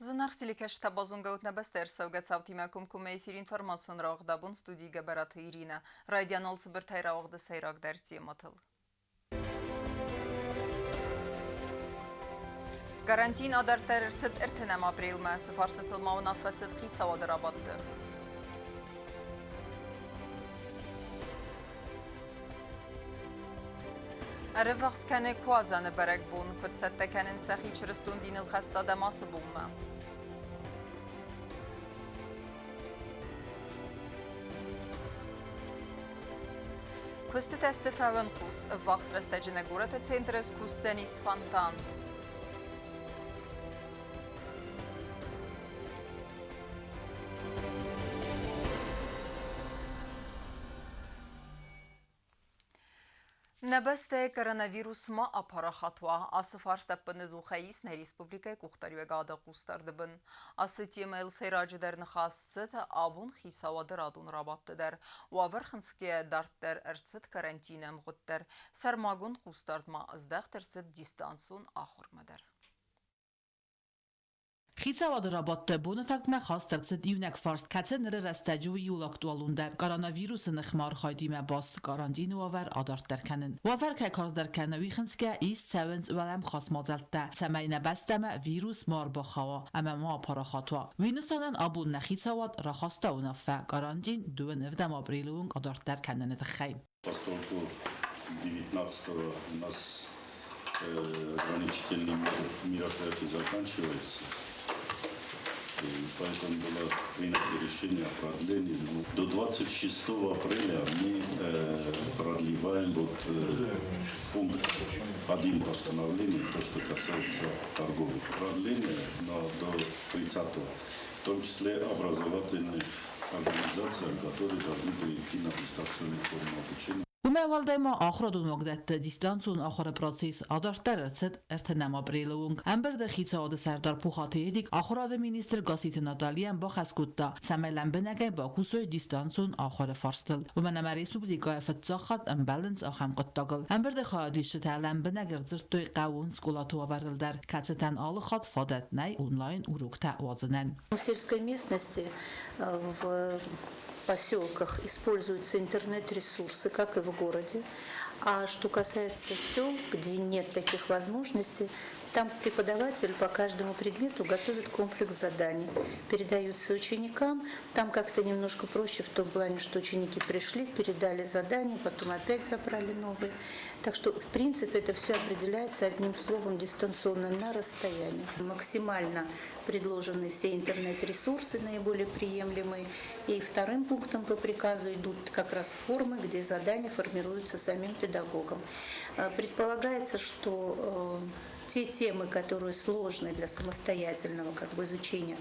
Зынаргъ телекӕсджытӕ, базонгӕ ут нӕ бӕстӕ ӕрцӕугӕ цаутимӕ комкоммӕ эфир информацион рауагъдабон студийы Гӕбӕраты Иринӕ. Райдианыл цыбыртӕй рауагъды сӕйрагдӕр темӕтыл. Карантин адарддӕр ӕрцыд ӕртынӕм апрелмӕ. Цы фарстытыл ма уынаффӕ цыд хицауады рабадты? Ӕрыввахс кӕны Куадзӕны бӕрӕгбон. Куыд цӕттӕ кӕнынц сӕхи чырыстон диныл хӕст адӕм ацы бонмӕ? Куыстытӕ сты фӕуӕнхъус. Ӕввахс рӕстӕджы нӕ горӕты центры скусдзӕнис фонтан. Нӕ бӕстӕйы коронавирус ма апарахат уа, ацы фарст ӕппынӕдзухӕй ис нӕ республикӕйы къухдариуӕгады хъусдарды бын. Ацы темӕйыл сӕйраджыдӕр ныхас цыд абон хицауады радон рабадты дӕр. Уавӕр хынцгӕйӕ дарддӕр ӕрцыд карантины ӕмгъуыд дӕр. Сӕрмагонд хъусдард ма здӕхт ӕрцыд дистанцион ахуырмӕ дӕр. Хицауады рабадты боны фӕткмӕ хаст ӕрцыд иунӕг фарст, кӕцы ныры рӕстӕджы у иууыл актуалондӕр коронавирусы ныхмӕ архайдимӕ баст карантины уавӕр адарддӕр кӕнын. Уавӕр кӕй карздӕр кӕны, уый хынцгӕ ист цӕуынц уӕлӕмхас мадзӕлттӕ, цӕмӕй нӕ бӕстӕмӕ вирус ма ӕрбахауа ӕмӕ ма апарахат уа. Уый нысанӕн абон нӕ хицауад рахаста уынаффӕ карантин дыууын ӕвдӕм апрелы онг адарддӕр кӕныны тыххӕй. Поскольку 19 у нас ограничительный мероприятие заканчивается, и поэтому было принято решение о продлении. Ну, до 26 апреля мы продлеваем вот пункт один постановления, то, что касается торговли. Продление но до 30 в том числе образовательных организациям, которые должны перейти на дистанционную форму обучения. Уымӕй уӕлдай ма ахуырадон уагдӕтты дистанцион ахуыры процесс адарддӕр ӕрцыд ӕртынӕм апрелы онг. Ӕмбырды хицауады сӕрдар Пухаты Эрик ахуырады министр Гасситы Наталийӕн бахӕс кодта, цӕмӕй лӕмбынӕгӕй бакусой дистанцион ахуыры фарстыл. Уымӕн ӕмӕ республикӕйы фыццаг хатт ӕмбӕлынц ахӕм хъуыддагыл. Ӕмбырды хайадисджытӕ лӕмбынӕг ӕрдзырдтой хъӕууон скъолаты уавӕрыл дӕр, кӕцытӕн алы хатт фадат нӕй онлайн уроктӕ уадзынӕн. В сельской местности в поселках используются интернет-ресурсы, как и в городе. А что касается сел, где нет таких возможностей, там преподаватель по каждому предмету готовит комплекс заданий, передаются ученикам. Там как-то немножко проще в том плане, что ученики пришли, передали задания, потом опять забрали новые. Так что, в принципе, это все определяется одним словом дистанционно на расстоянии. Максимально предложены все интернет-ресурсы наиболее приемлемые. И вторым пунктом по приказу идут как раз формы, где задания формируются самим педагогом. Предполагается, что те темы, которые сложны для самостоятельного как бы, изучения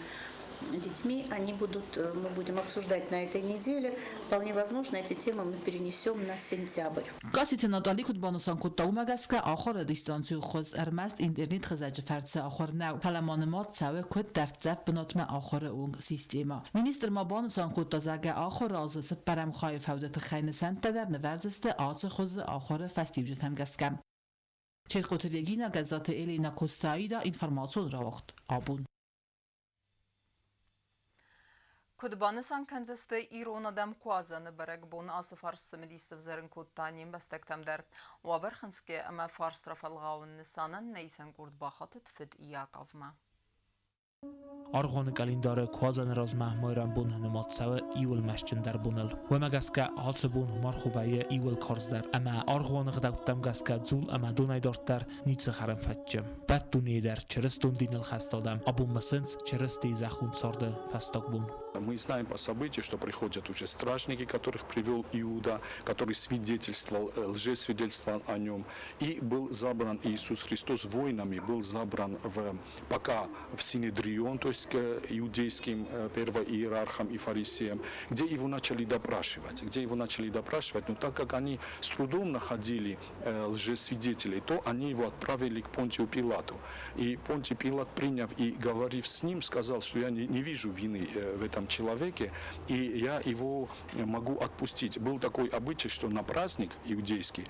детьми, они будут, мы будем обсуждать на этой неделе. Вполне возможно, эти темы мы перенесем на сентябрь. Гасситы Натали куыд банысан кодта, уымӕ гӕсгӕ ахуыры дистанцион хуыз ӕрмӕст интернет хызӕджы фӕрцы ахуыр нӕу, фӕлӕ ма нымад цӕуы куыд дӕрддзӕф бынатмӕ ахуыры онг системӕ. Министр ма банысан кодта, зӕгъгӕ, ахуыры азы цыппӕрӕм хайы фӕуды тыххӕй нысӕнттӕ дӕр нывӕрдзысты ацы хуызы ахуыры фӕстиуджытӕм гӕсгӕ. Чехоты Регина, Гӕззаты Элина Костаида, информацион рауагъд абон. Куыд банысан кӕндзысты ирон адӕм Куадзӕны бӕрӕгбон ацы фарст цымыдис сӕвзӕрын кодта не мбӕстӕгтӕм дӕр. Уавӕр хынцгӕ ӕмӕ фарст рафӕлгъауын нысанӕн нӕ исӕн къорд бахатыд фыд Иаковмӕ. Аргъуаны къӕлиндары Куадзӕны размӕ майрӕмбон нымад цӕуы иууыл мӕстджындӕр боныл. Уымӕ гӕсгӕ ацы бон мархо вӕййы иууыл карздӕр ӕмӕ аргъуаны гъдӕуттӕм гӕсгӕ дзул ӕмӕ донӕй дарддӕр ницы хӕрын фӕтчы. Ӕппӕт дунейы дӕр чырыстон диныл хӕст адӕм абон мысынц Чырыстийы зӕххон царды фӕстаг бон. Мы знаем по событию, что приходят уже стражники, которых привел Иуда, который свидетельствовал, лжесвидетельствовал о нем. И был забран Иисус Христос воинами, был забран в, пока в Синедрион, то есть к иудейским первоиерархам и фарисеям, где его начали допрашивать. Где его начали допрашивать, но так как они с трудом находили лжесвидетелей, то они его отправили к Понтию Пилату. И Понтий Пилат, приняв и говорив с ним, сказал, что я не вижу вины в этом человеке, и я его могу отпустить. Был такой обычай, что на праздник иудейский,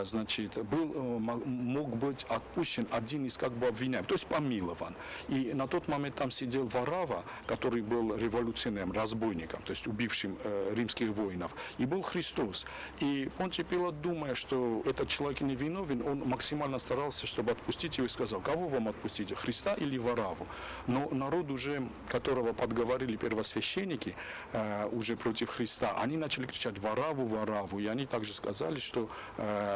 значит, был, мог быть отпущен один из как бы обвиняемых, то есть помилован. И на тот момент самое там сидел Варава, который был революционным разбойником, то есть убившим римских воинов, и был Христос. И Понтий Пилат, думая, что этот человек невиновен, он максимально старался, чтобы отпустить его, и сказал: кого вам отпустить, Христа или Вараву? Но народ уже, которого подговорили первосвященники уже против Христа, они начали кричать: Вараву, Вараву. И они также сказали, что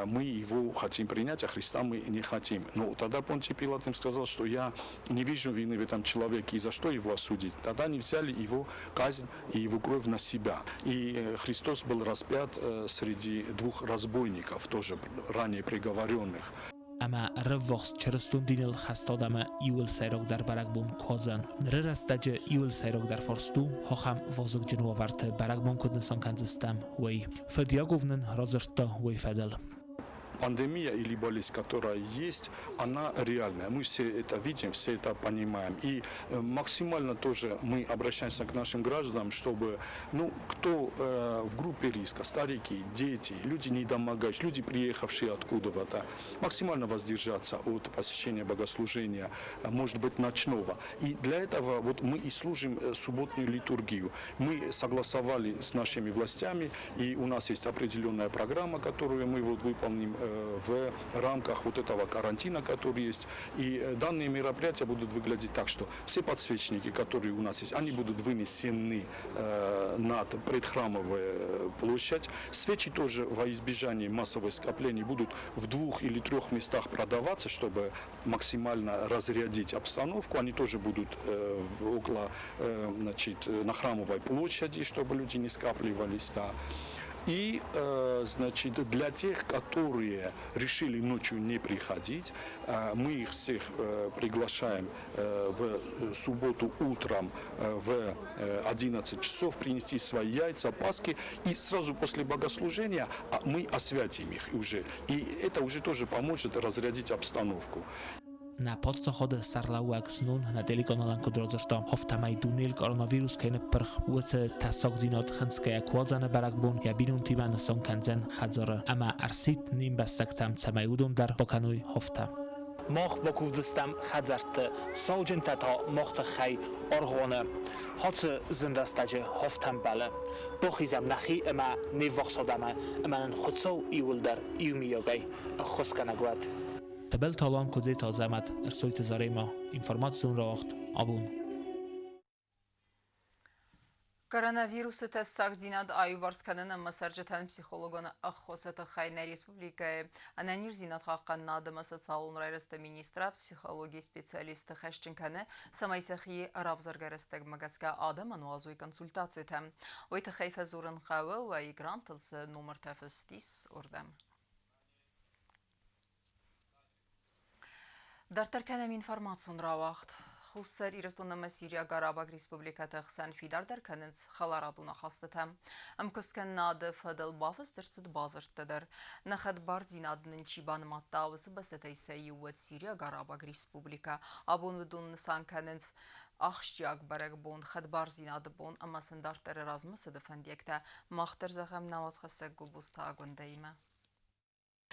мы его хотим принять, а Христа мы не хотим. Но тогда Понтий Пилат им сказал, что я не вижу вины в этом человеке, и за что его осудить? Тогда они взяли его казнь и его кровь на себя. И Христос был распят среди двух разбойников, тоже ранее приговоренных. Ӕмӕ ӕрӕввахс чырыстон диныл хӕст адӕмы иууыл сӕйрагдӕр бӕрӕгбон Куадзӕн. Ныры рӕстӕджы иууыл сӕйрагдӕр фарст у, ахӕм вазыгджын уавӕрты бӕрӕгбон куыд нысан кӕндзыстӕм, уый. Фыд Яков нын радзырдта уый фӕдыл. Пандемия или болезнь, которая есть, она реальная. Мы все это видим, все это понимаем. И максимально тоже мы обращаемся к нашим гражданам, чтобы, ну, кто в группе риска, старики, дети, люди недомогающие, люди, приехавшие откуда-то, максимально воздержаться от посещения богослужения, может быть, ночного. И для этого вот мы и служим субботнюю литургию. Мы согласовали с нашими властями, и у нас есть определенная программа, которую мы вот выполним в рамках вот этого карантина, который есть. И данные мероприятия будут выглядеть так, что все подсвечники, которые у нас есть, они будут вынесены над предхрамовую площадь. Свечи тоже во избежание массовых скоплений будут в 2 или 3 местах продаваться, чтобы максимально разрядить обстановку. Они тоже будут около, значит, на храмовой площади, чтобы люди не скапливались. Да. И, значит, для тех, которые решили ночью не приходить, мы их всех приглашаем в субботу утром в 11 часов принести свои яйца, паски, и сразу после богослужения мы освятим их уже. И это уже тоже поможет разрядить обстановку. Нӕ паддзахады сӕргълӕууӕг знон нӕ телеканалӕн куыд радзырдта, афтӕмӕй дунейыл коронавирус кӕй ныппырх, уыцы тӕссагдзинад хынцгӕйӕ Куадзӕны бӕрӕгбон йӕ бинонтимӕ нысан кӕндзӕн хӕдзары ӕмӕ ӕрсидт не мбӕстӕгтӕм, цӕмӕй уыдон дӕр бакӕной афтӕ. Мах бакувдзыстӕм хӕдзӕртты, сауджынтӕ та мах тыххӕй аргъуаны. Ацы зын рӕстӕджы афтӕ ӕмбӕлы. Бахизӕм нӕхи ӕмӕ не ввахс адӕмы, ӕмӕ нын Хуыцау иууылдӕр иумийагӕй ӕххуысгӕнӕг уӕд. Тыбылты Алан, Куыдзеты Азӕмӕт, Ӕрсойты Заремӕ, информацион рауагъд «Абон». Коронавирусы тӕссагдзинад аиуварс кӕнын ӕмӕ цӕрджытӕн психологон ӕххуысы тыххӕй нӕ республикӕйы ӕнӕниздзинад хъахъхъӕнынад ӕмӕ социалон райрӕзты министрад психологийы специалистты хӕсджын кӕны, цӕмӕй сӕхи равзаргӕ рӕстӕгмӕ гӕсгӕ адӕмӕн уадзой консультацитӕ. Уый тыххӕй фӕдзурын хъӕуы, уӕ экрантыл цы номыртӕ фыст ис, уырдӕм. Дарддӕр кӕнӕм информацион рауагъд. Хуссар Ирыстон ӕмӕ Сириаг Арабаг Республикӕты хсӕн фидардӕр кӕнынц хӕларадон ахастытӕ. Ӕмкуысткӕнынады фӕдыл бафыст ӕрцыд бадзырдтӕ дӕр. Нӕ хӕдбардзинад нын чи банымадта, уыцы бӕстӕтӕй сӕ иу уӕд Сириаг Арабаг Республикӕ. Абон уыдон нысан кӕнынц ахсджиаг бӕрӕгбон, хӕдбардзинады бон ӕмӕ сын дарддӕры размӕ цыды фӕндиӕгтӕ. Мах дӕр зӕгъӕм нӕ уацхӕссӕг Гобозты Агуындӕимӕ.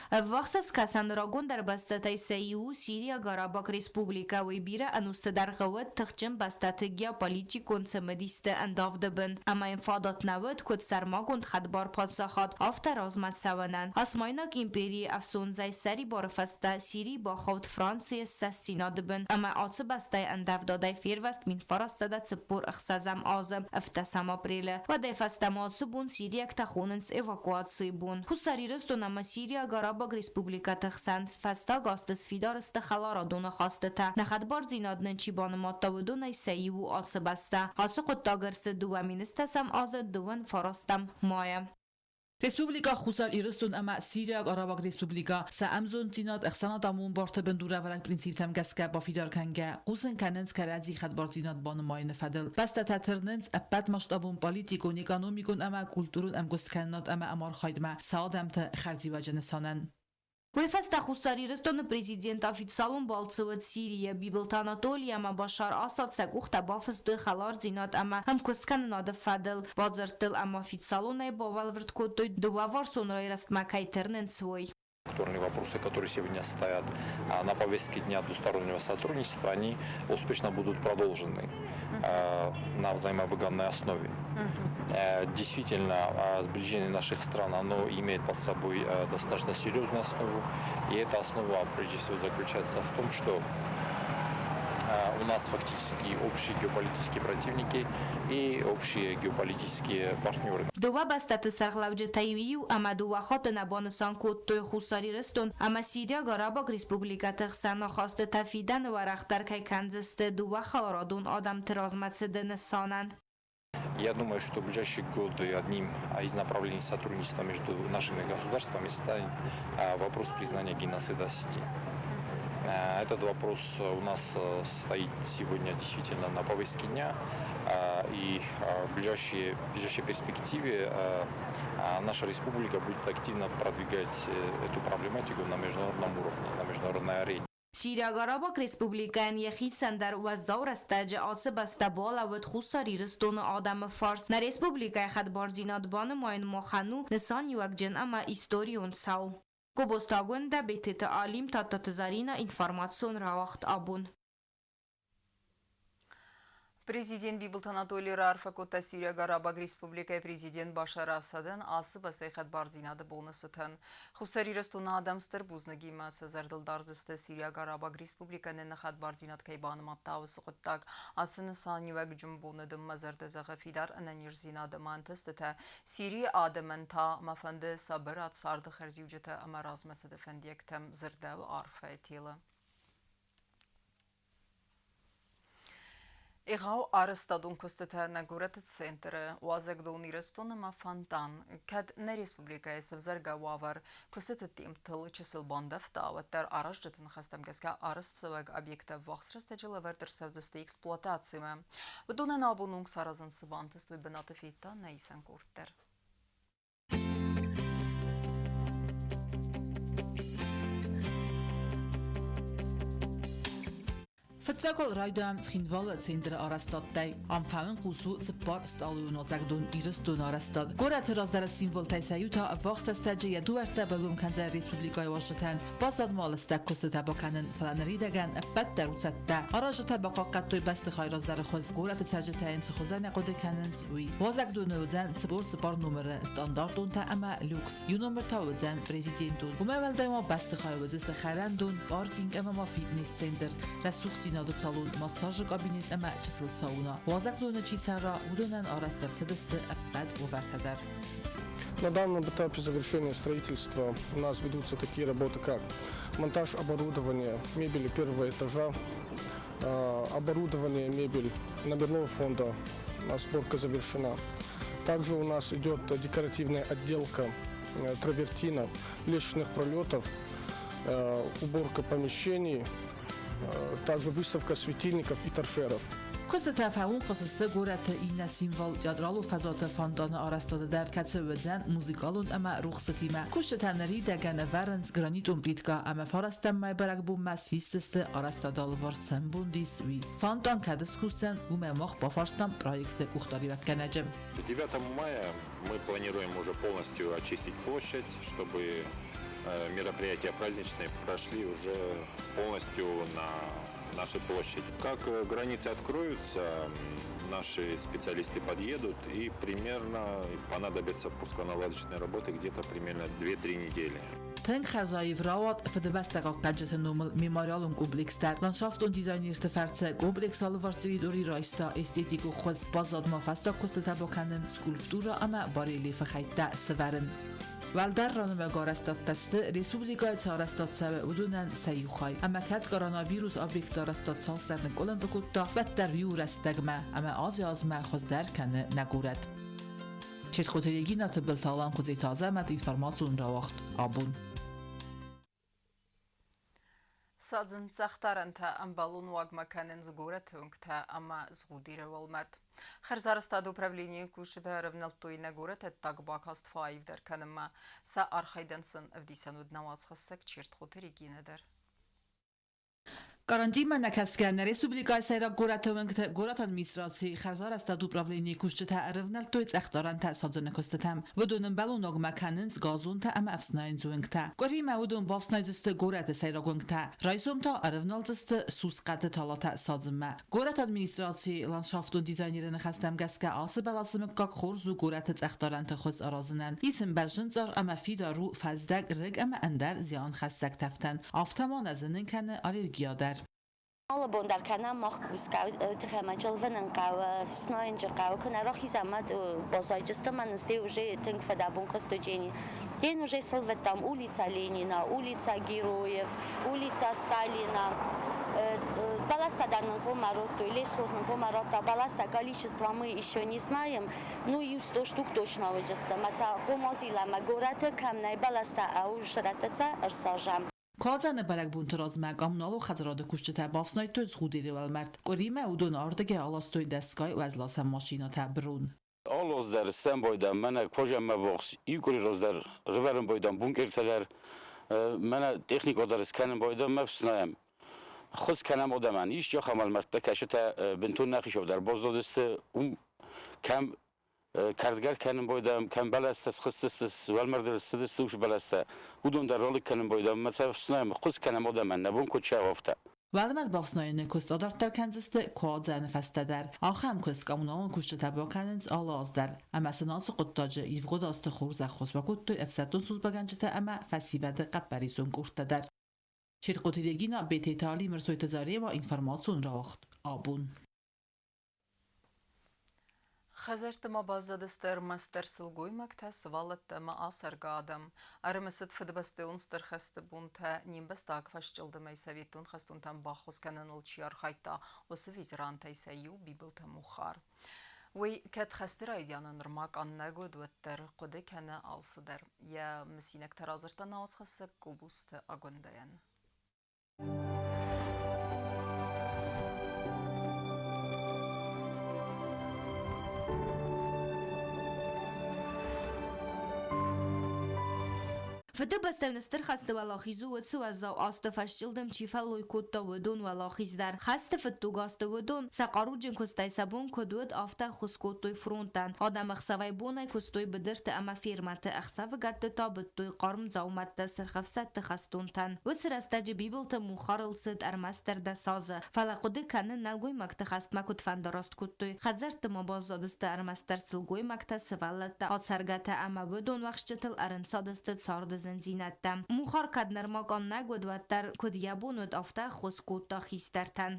Ӕввахс Скӕсӕны рагондӕр бӕстӕтӕй сӕ иу у Сириаг Арабаг Республикӕ. Уый бирӕ ӕнусты дӕргъы уыд тыхджын бӕстӕты геополитикон цымыдисты ӕндавды бын, ӕмӕ йын фадат нӕ уыд, куыд сӕрмагонд хӕдбар паддзахад, афтӕ размӕ цӕуынӕн. Осмайнаг империйы ӕфсондзӕй сӕрибары фӕстӕ Сири бахауд Францийы ссӕстдзинады бын ӕмӕ ацы бӕстӕйы ӕндӕвдадӕй фервӕзт 1946 азы 7 апрелы. Уӕдӕй фӕстӕмӕ ацы бон сириӕгтӕ хонынц эвакуацийы бон. Хуссар Ирыстон ӕмӕ Сириаг Арабаг Республикӕты хсӕн фӕстаг азты сфидар сты хӕларадон ахастытӕ. Нӕ хӕдбардзинад нын чи банымадта, уыдонӕй сӕ иу у ацы бӕстӕ. Ацы хъуыддаг ӕрцыд 2010 азы 29 майы. Республикӕ Хуссар Ирыстон ӕмӕ Сириаг Арабаг Республикӕ сӕ ӕмзонддзинад ӕхсӕнадӕмон барты бындурӕвӕрӕг принциптӕм гӕсгӕ бафидар кӕнгӕ, хъусын кӕнынц кӕрӕдзи хӕдбардзинад банымайыны фӕдыл. Бӕстӕтӕ тырнынц ӕппӕтмасштабон политикон, экономикон ӕмӕ культурон ӕмгуысткӕнынад ӕмӕ ӕмархайдмӕ сӕ адӕмты хӕрзиуӕджы нысанӕн. Уый фӕстӕ Хуссар Ирыстоны президент официалон балцы уыд Сирийы. Бибылты Анатолий ӕмӕ Башар Асад сӕ къухтӕ бафыстой хӕлардзинад ӕмӕ ӕмкуысткӕнынады фӕдыл бадзырдтыл ӕмӕ официалонӕй бабӕлвырд кодтой, дыууӕварсон райрӕзтмӕ кӕй тырнынц, уый. актуальные вопросы, которые сегодня стоят на повестке дня двустороннего сотрудничества, они успешно будут продолжены на взаимовыгодной основе. Действительно, сближение наших стран, оно имеет под собой достаточно серьезную основу. И эта основа, прежде всего, заключается в том, что у нас фактически общие геополитические противники и общие геополитические партнеры. Дыууӕ бӕстӕты сӕргълӕуджытӕй иу ӕмӕ дыууӕ хатты нӕ банысан кодтой Хуссар Ирыстон ӕмӕ Сириаг Арабаг Республикӕты хсӕн ахастытӕ фидӕны уӕрӕхдӕр кӕй кӕндзысты дыууӕ хӕларадон адӕмты размӕцыды нысанӕн. Я думаю, что в ближайшие годы одним из направлений сотрудничества между нашими государствами станет вопрос признания геноцида Осетин. Этот вопрос у нас стоит сегодня действительно на повестке дня, и в ближайшей перспективе наша республика будет активно продвигать эту проблематику на международном уровне, на международной арене. Сириаг Арабаг Республикӕйӕн йӕхицӕн дӕр уӕззау рӕстӕджы ацы бӕстӕ балӕууыд Хуссар Ирыстоны адӕмы фарс. Нӕ республикӕйы хӕдбардзинад банымайын махӕн у нысаниуӕгджын ӕмӕ историон цау. Гобозты Агуындӕ, Бететы Алим, Тадтаты Заринӕ, информацион рауагъд абон. Президент Бибылты Анатолий раарфӕ кодта Сириаг Арабаг Республикӕйы президент Башар Асадӕн ацы бӕстӕйы хӕдбардзинады боны цытӕн. Хуссар Ирыстоны адӕм стыр бузныгимӕ сӕ зӕрдыл дардзысты Сириаг Арабаг Республикӕ нӕ хӕдбардзинад кӕй банымадта, уыцы хъуыддаг. Ацы нысаниуӕгджын боны дын мӕ зӕрдӕ зӕгъы фидар ӕнӕниздзинад ӕмӕ ӕнтыстытӕ. Сирийы адӕмӕн та мӕ фӕнды сабырад, царды хӕрзиуджытӕ ӕмӕ размӕцыды фӕндиӕгтӕм, дзырдӕуы арфӕйы телы. Егъау арӕзтадон куыстытӕ нӕ горӕты центры, уазӕгдон Ирыстон ӕмӕ фонтан. Кӕд нӕ республикӕйы сӕвзӕргӕ уавӕр куыстыты темптыл чысыл бандӕвта, уӕддӕр аразджыты ныхӕстӕм гӕсгӕ арӕзтцӕуӕг объекттӕ ӕввахс рӕстӕджы лӕвӕрд ӕрцӕудзысты эксплуатацимӕ. Уыдонӕн абон онг саразын цы бантыст, уый бынаты федта нӕ исӕн къорд дӕр. Фыццаг уал райдайӕм Цхинвалы центры арӕзтадтӕй. Ам фӕуын хъус у цыппар стъалыйон уазӕгдон Ирыстоны арӕзтад. Горӕты раздӕры символтӕй сӕ иу та ӕввахс рӕстӕджы йӕ дуӕрттӕ байгом кӕндзӕн республикӕйы уазджытӕн. Баззад ма лыстӕг куыстытӕ бакӕнын, фӕлӕ ныридӕгӕн ӕппӕт дӕр у цӕттӕ. Аразджытӕ бахъахъхъӕдтой бӕстыхайы раздӕры хуыз, горӕты цӕрджытӕ йын цы хуызӕн хъуыды кӕнынц, уый. Уазӕгдоны уыдзӕн 44 номыры, стандартонтӕ ӕмӕ люкс. Иу номыр та уыдзӕн президентон. Уымӕй уӕлдай ма бӕстыхайы уыдзысты хӕрӕндон, паркинг ӕмӕ ма фитнес-центр, рӕсугъддзинады салон, массажы кабинет ӕмӕ чысыл сауна. Уазӕгдоны чи цӕра, уыдонӕн арӕзт ӕрцыдысты ӕппӕт уавӕртӕ дӕр. На данном этапе завершения строительства у нас ведутся такие работы, как монтаж оборудования, мебели первого этажа, оборудование, мебель номерного фонда, у нас сборка завершена. Также у нас идет декоративная отделка травертина, лестничных пролетов, уборка помещений, также выставка светильников и торшеров. Куыстытӕ фӕуын сты горӕты иннӕ символ театралон фӕзуаты фонтаны арӕзтады дӕр, кӕцы уыдзӕн музыкалон ӕмӕ рухсытимӕ. Куыстытӕ ныридӕгӕн ӕвӕрынц гранитон плиткӕ ӕмӕ фарӕстӕм мӕй бӕрӕгбонмӕ систысты арӕзтады алыварс цы ӕмбонд ис, уый. Фонтан кӕд скусдзӕн, уымӕ мах бафарстам проекты къухдариуӕггӕнӕджы. К 9 мая мы планируем уже полностью очистить площадь, чтобы мероприятия праздничные прошли уже полностью на нашей площади. Как границы откроются, наши специалисты подъедут, и примерно понадобятся пусконаладочные работы где-то примерно 2-3 недели. Тынг хӕрзаив рауад Фыдыбӕстӕ хъахъхъӕнджыты номыл мемориалон комплекс дӕр. Ландшафтон дизайнерты фӕрцы комплекс алыварс территори райста эстетикон хуыз. Баззад ма фӕстаг куыстытӕ бакӕнын, скульптурӕ ӕмӕ барельефы хӕйттӕ сӕвӕрын. Уӕлдӕр ранымӕг арӕзтадтӕ сты, республикӕйы цы арӕзтад цӕуы, уыдонӕн сӕ иу хай. Ӕмӕ кӕд коронавирус объекты арӕзтад цасдӕр ныкъкъуылымпы кодта, уӕддӕр иу рӕстӕгмӕ ӕмӕ азӕй-азмӕ хуыздӕр кӕны нӕ горӕт. Четхоты Регина, Тыбылты Алан, Куыдзеты Азӕмӕт, информацион рауагъд абон. Садзын цъӕхдарӕнтӕ ӕмбӕлон уагмӕ кӕнынц горӕты уынгтӕ ӕмӕ Згъудеры уӕлмӕрд. Хӕрзарӕзтады управленийы кусджытӕ ӕрӕвнӕлдтой нӕ горӕты ӕддаг бакаст фӕаивдӕр кӕнынмӕ. Сӕ архайдӕн сын ӕвдисӕн уыд нӕ уацхӕссӕг Чертхъоты Регинӕ дӕр. Карантинмӕ нӕкӕсгӕ нӕ республикӕйы сӕйраг горӕты уӕнгтӕ горӕты администрацийы хӕрзарӕзтады управленийы кусджытӕ ӕрывнӕлдтой цъӕхдарӕнтӕ садзыны куыстытӕм. Уыдон ӕмбӕлон кӕнынц газонтӕ ӕмӕ ӕфснайынц уынгтӕ. Къуыримӕ уыдон бафснайдзысты горӕты сӕйраг уынгтӕ. Райсом та ӕрывналдзысты сусхъӕды талатӕ садзынмӕ. Горӕты администрацийы ландшафтон дизайнеры ныхӕстӕм гӕсгӕ ацы бӕласы мыггаг хорз у горӕты цъӕхдарӕнты хуыз аразынӕн. Ис ын бӕзджын цъар ӕмӕ фидар у фӕздӕг, рыг ӕмӕ ӕндӕр зианхӕссӕг тӕфтӕн. Афтӕ ма нӕ зынын кӕны аллергия дӕр. Алы бон дӕр кӕнӕм мах кусгӕ, тыхӕй чылвынын хъӕуы, фснайынджы хъӕуы, куы нӕ рахизӕм, уӕд баззайдзыстӕм ӕмӕ нын уже тынг фыдӕбон куыстуджени. Йен уже сылвӕдтам улица Ленина, улица Героев, улица Сталина. Бӕлӕстӕ дӕр нын хъомӕ радтой, лесхоз нын хъомӕ радта бӕлӕстӕ, количество мы еще не знаем, ну иу 100 штук точно уыдысты. Мӕ цӕ хъомазилӕмӕ горӕты кӕм нӕй бӕлӕстӕ, ӕу срӕтты цӕ ӕрсажӕм. Куадзӕны бӕрӕгбонты размӕ коммуналон хӕдзарады кусджытӕ бафснайдтой Згъудеры уӕлмӕрд. Къуыримӕ уыдон ардыгӕй аластой дӕсгай уӕзласӕн машинӕтӕ бырон. Алы аз дӕр сӕм байдам, мӕнӕ кожӕммӕ ввахс иу къуыри раздӕр рывӕрын байдам бункертӕ дӕр, мӕнӕ техникӕ дӕр скӕнын байдам мӕ фснайӕм. Хуыз кӕнӕм адӕмӕн. Ис ахӕм уӕлмӕрдтӕ, кӕцытӕ бынтон нӕхицау дӕр баззадысты, уым кӕм кӕрдгӕ кӕнын байдам, кӕм бӕлӕстӕ схызтысты, уӕлмӕрдыл ссыдысты уыцы бӕлӕстӕ, уыдон дӕр ралыг кӕнын байдам мӕ сӕ фснайӕм, хуыз кӕнӕм адӕмӕн, нӕ бон куыд сӕ, афтӕ. Уӕлмӕрд бафснайыны куыст адарддӕр кӕндзысты Куадзӕны фӕстӕ дӕр. Ахӕм куыст коммуналон кусджытӕ бакӕнынц алы аз дӕр. Ӕмӕ сын ацы хъуыддаджы ивгъуыд азты хорз ӕххуыс бакодтой ӕфсӕддон службӕгӕнджытӕ ӕмӕ фӕсивӕды хъӕппӕрисон къордтӕ дӕр. Чертхъоты Регина, Бететы Али, Мырсойты Зарева, информацион рауагъд «Абон». Хӕдзӕртты ма баззадысты ӕрмӕстдӕр сылгоймӕгтӕ, сывӕллӕттӕ ӕмӕ ацӕргӕ адӕм. Ӕрымысыд Фыдыбӕстӕйон Стыр хӕсты бонтӕ не мбӕстаг фӕсчъылдымӕй советон хӕстонтӕн баххуыс кӕныныл чи архайдта, уыцы ветерантӕй сӕ иу Бибылты Мухар. Уый кӕд хӕсты райдианы нырма къаннӕг уыд, уӕддӕр хъуыды кӕны алцыдӕр. Йӕ мысинӕгтӕ радзырдта науӕдзхӕссӕг Къобусты Агуындӕйӕн. Фыдыбӕстӕйон Стыр хӕсты уӕлахиз у уыцы уӕззау азты фӕсчъылдым чи фӕллой кодта, уыдон уӕлахиз дӕр. Хӕсты фыддуг азты уыдон сӕ хъаруджын куыстӕй сӕ бон куыд уыд, афтӕ ӕххуыс кодтой фронтӕн. Адӕм ӕхсӕвӕй-бонӕй куыстой быдырты ӕмӕ фермӕты, ӕхсӕвыгӕтты та быдтой хъарм дзаумӕттӕ сырхӕфсӕдты хӕстонтӕн. Уыцы рӕстӕджы Бибылты Мухарыл цыд ӕрмӕстдӕр 10 азы, фӕлӕ хъуыды кӕнын нӕлгоймӕгты хӕстмӕ куыд фӕндараст кодтой. Хӕдзӕртты ма баззадысты ӕрмӕстдӕр сылгоймӕгтӕ, сывӕллӕттӕ, ацӕргӕтӕ ӕмӕ уыдон уӕхсчытыл ӕрынцадысты царды зындзинӕдтӕ. Мухар кӕд нырма къаннӕг уыд, уӕддӕр, куыд йӕ бон уыд, афтӕ ӕххуыс кодта хистӕртӕн.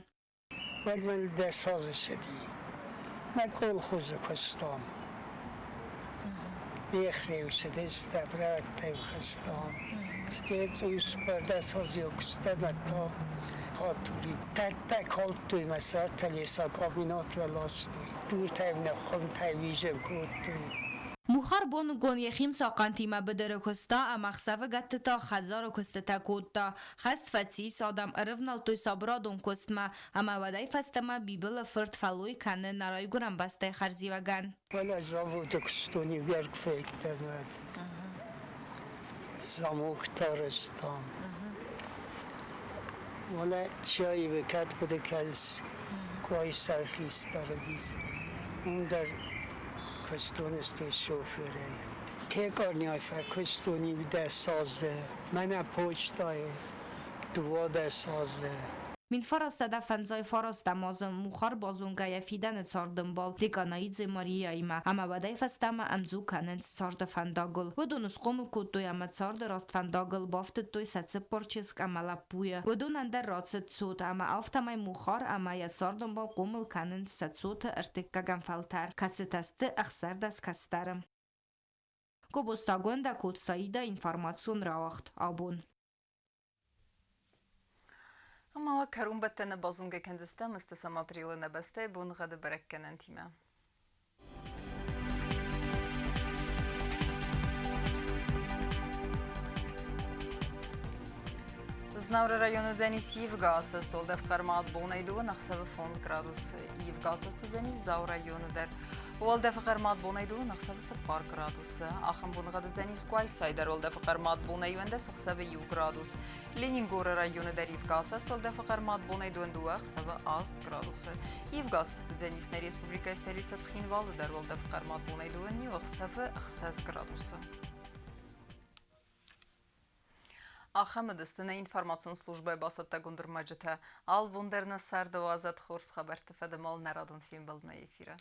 Уӕд мын 10 азы цыди. Мӕ колхозы куыстам. Ехреу цыдыстӕм, рӕттӕй хызтам. Стӕй цъус 10 азы куыстам, та хатури. Тӕттӕ калдтой мӕ сӕртӕ лесокомбинатмӕ ластой. Дуртӕ нӕ хуымтӕ уизын кодтой. Мухар боныгон йӕхи мцахъхъӕнтимӕ быдыры куыста ӕмӕ ӕхсӕвыгӕтты та хӕдзары куыстытӕ кодта. Хӕст фӕцис, адӕм ӕрывнӕлдтой сабырадон куыстмӕ, ӕмӕ уӕдӕй фӕстӕмӕ Бибылы фырт фӕллой кӕны нӕ райгуырӕн бӕстӕйы хӕрзиуӕгӕн. Уӕлӕ заводы куыстон иугӕр куы федтӕн, уӕд замоктӕ арӕзтам. Уӕлӕ Чаевы кӕд хъуыды кӕныс, Къуайсайы хистӕр уыдис, уым дӕр куыстон сты шоферӕй. Пекарняй фӕкуыстон иу 10 азы, мӕнӕ почтайы 12 азы. 1959 азы Мухар базонгӕ йӕ фидӕны цардӕмбал Деканаидзе Марияимӕ ӕмӕ уӕдӕй фӕстӕмӕ ӕмдзу кӕнынц царды фӕндагыл. Уыдон схъомыл кодтой ӕмӕ царды раст фӕндагыл бафтыдтой сӕ цыппар чызг ӕмӕ лӕппуйы. Уыдонӕн дӕр рацыд цот ӕмӕ афтӕмӕй Мухар ӕмӕ йӕ цардӕмбал хъомыл кӕнынц сӕ цоты ӕртыккӕгӕм фӕлтӕр, кӕцытӕ сты 16 кӕстӕры. Гобозты Агуындӕ, Саида, информацион рауагъд «Абон». Ӕмӕ уӕ кӕронбӕттӕны базонгӕ кӕндзыстӕм ӕстӕсӕм апрелы нӕ бӕстӕйы боныгъӕды бӕрӕггӕнӕнтимӕ. Знауыры районы уыдзӕнис ивгӕ асӕст, уӕлдӕф хъӕрмад бонӕй дыууын, ӕхсӕвы 5 градусы. Ивгӕ асӕст уыдзӕнис Дзауы районы дӕр. Уӕлдӕфы хъӕрмад бонӕй дыууын, ӕхсӕвы 4 градусы. Ахӕм боныгъӕд уыдзӕнис Къуайсайы дӕр, уӕлдӕфы хъӕрмад бонӕй 11, ӕхсӕвы 1 градус. Ленингоры районы дӕр ивгӕ асӕст, уӕлдӕфы хъӕрмад бонӕй 22, ӕхсӕвы 8 градусы. Ивгӕ асӕст уыдзӕнис нӕ республикӕйы столицӕ Цхинвалы дӕр, уӕлдӕфы хъӕрмад бонӕй 21, ӕхсӕвы 6 градусы. Ахӕм уыдысты нӕ информацион службӕйы бацӕттӕгонд ӕрмӕджытӕ. Алыбон дӕр нӕ царды уадзӕд хорз хабӕртты фӕдыл нӕ радон фембӕлд нӕ эфиры.